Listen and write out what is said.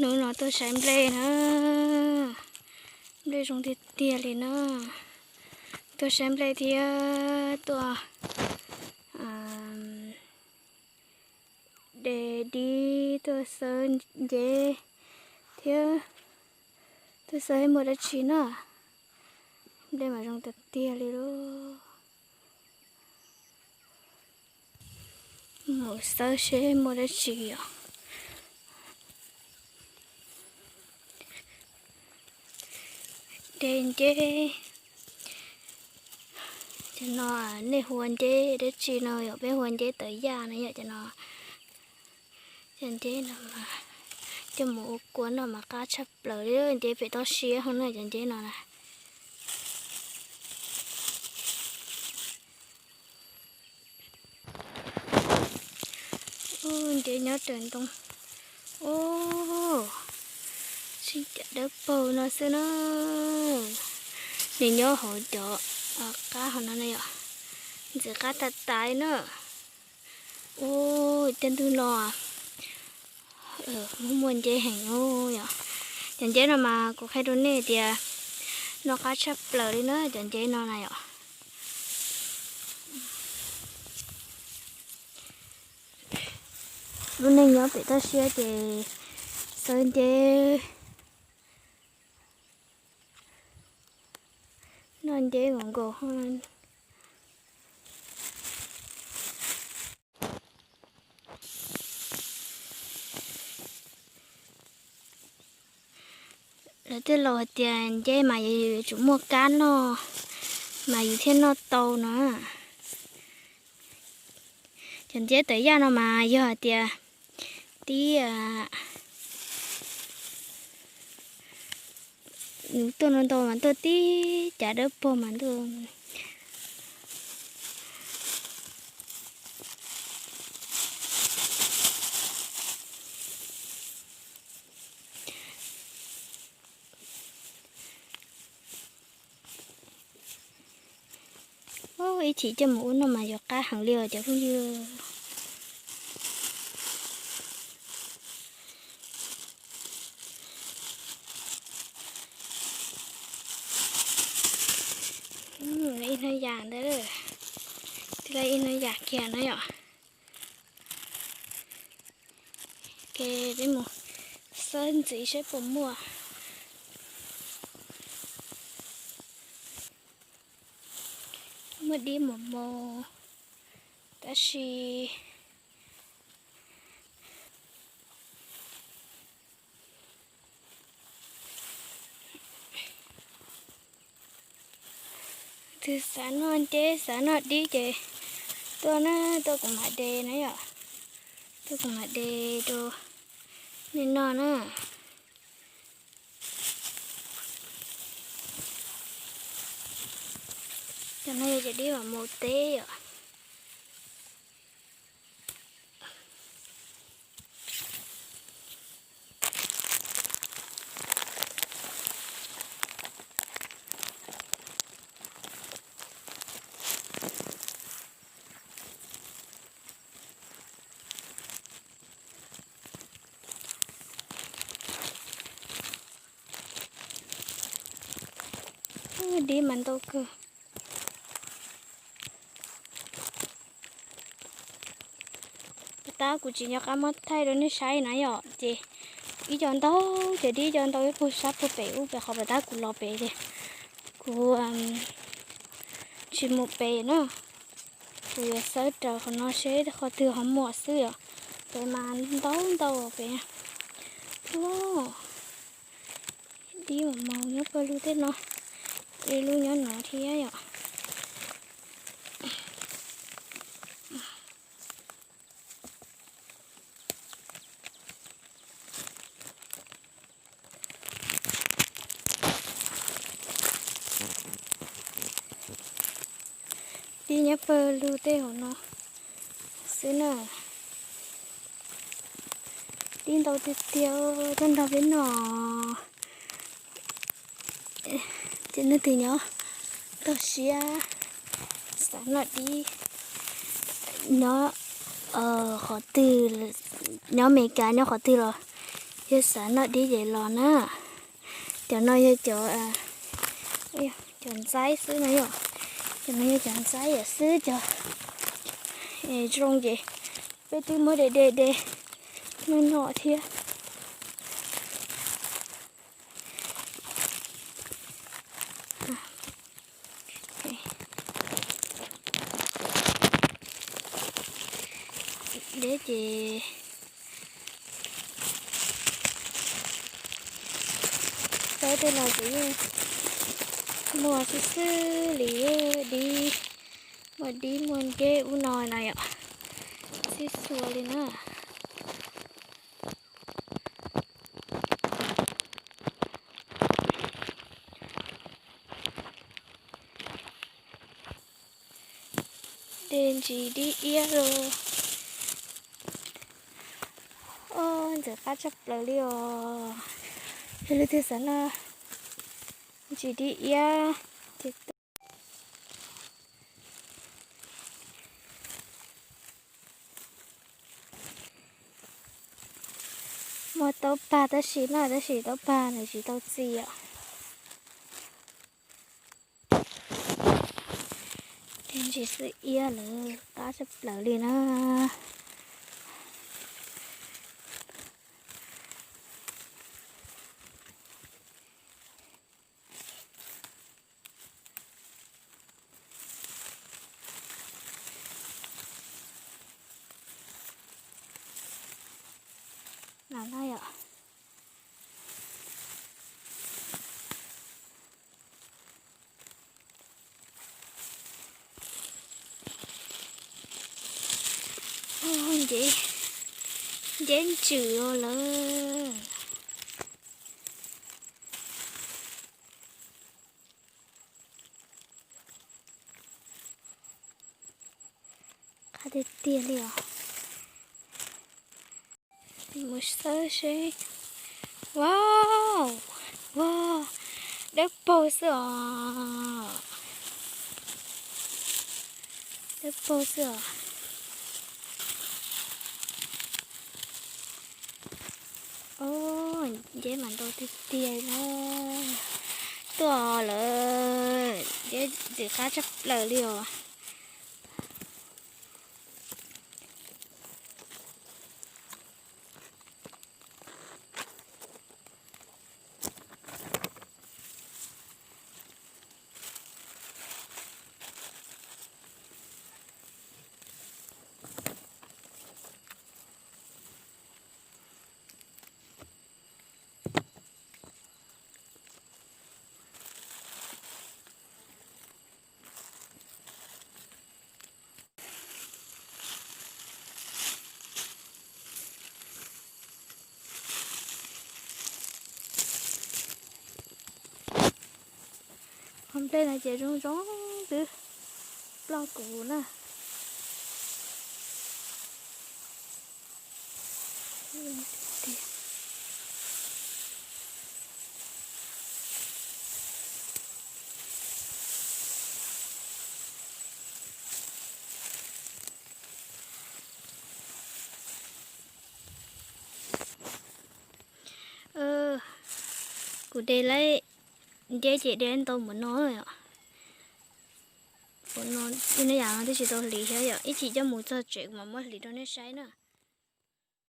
Hnub no tuaj saib nplej na, nplej zoo tiag tiag li na. Tuaj saib nplej thiab tuaj de dib, tuaj xawb nceb thiab tuaj xawb muaj dab tsi na. Nplej mas zoo tiag tiag li lauj. Mus xawb seb muaj dab tsi os. De nceb, cov no nej hu ua nceb dab tsi no yom? Peb hu ua nceb tawv yaj na yom. Cov no, cov nceb no mas coj mus ua kua noj mas qab tshaj plaws li. Nceb pem toj siab hov na, cov nceb no na. Nceb nyob raws ntoo. Ub, sib cav dawb paug no xwb na. Nws nyob hauv cov qab hov no na yom. Ntxim qab tas tas na. Ub, tej ntug no muaj muaj nceb heev yom. Cov nceb no mas kuv qhia rau nej tias noj qab tshaj plaws li na, cov nceb no na yom. Lub neej nyob pem toj siab ces xawb nceb, noj nceb nkaus nkaus. Lawv tej laus hais tias nceb mas yuav tsum muaj kab noj mas yus thiaj noj tau no. Cov nceb tawv yaj no mas yog hais tias tib tuaj no ntau mas tuaj tib cav dawb paug mas tuaj. Ib chim coj mus ua noj mas yuav qab heev li os cov phooj ywg. Ib hnab yam ntawd, twb ib hnab yam kiag na yom. Ces peb mus xawb ntxiv seb puas muaj. Muaj dib mos mos tab sis twg xav noj nceb xav noj dib ces tuaj na, tuaj kuv mam de na yom. Tuaj kuv mam de rau nej noj na. Cov no yog cov dib mos mos teb yom. Dib mas ntau kawg. Puag ta kuv tsis nco qab muab thaij rau nej saib na yom, ces ib co ntau, ces dib ib co ntau ib puag sab puag pem ub pem qhov puag ta kuv los pem ces kuv tsis mus pem na. Kuv yuav xawb raws qhov no seb qhov twg ho muaj xwb yom. Pem mas ntau ntau pem. Dib mos mos nyob pawg lug tej no, ib lub nyob no thiab yom. Dib nyob pawg lug tej hauv no xwb na. Dib ntau tiag tiag, tuaj nrog peb noj. Ces leej twg nyob toj siab xav noj dib, nyob qhov twg, nyob Amelikas nyob qhov twg los Yog xav noj dib ces los na. Cov no yog cov, cov ntxaib xwb no yom. Cov no yog cov ntxaib yam xwb cov. Es zoo ces peb twb muab de de de noj noj thiab. Deb ces tau tej no ces yeej muaj xwb xwb li, dib, muaj dib muaj deb ub no no yom, xib xua li na. De ntsis dib iab los. Ntxim qab tshaj plaws li os. Yog leej twg xav noj ntsis dib iab ces muaj taub pag tab sis no tab sis taub pag nws tsis tau txi os. De ntsis xwb iab lawm qab tshaj plaws li na. No no yom. Nceb ntsws os lawm. Qab tiag tiag li os. Mus xawb seb. Wow, wow, dawb paug xwb os. Dawb paug xwb os. Nceb mas ntau tiag tiag na. Tuaj lawm, nceb ntxim qab tshaj plaws li os. Qhov nplej no ces zoo zoo twb ploj kuv na. Kuv de lawm, nceb ces de ntau npaum no yom. Ua no, ib no yam no twb tsis tau hliv thiab yom, ib chim coj mus txog tsev kuv mam muab hliv rau nej saib na.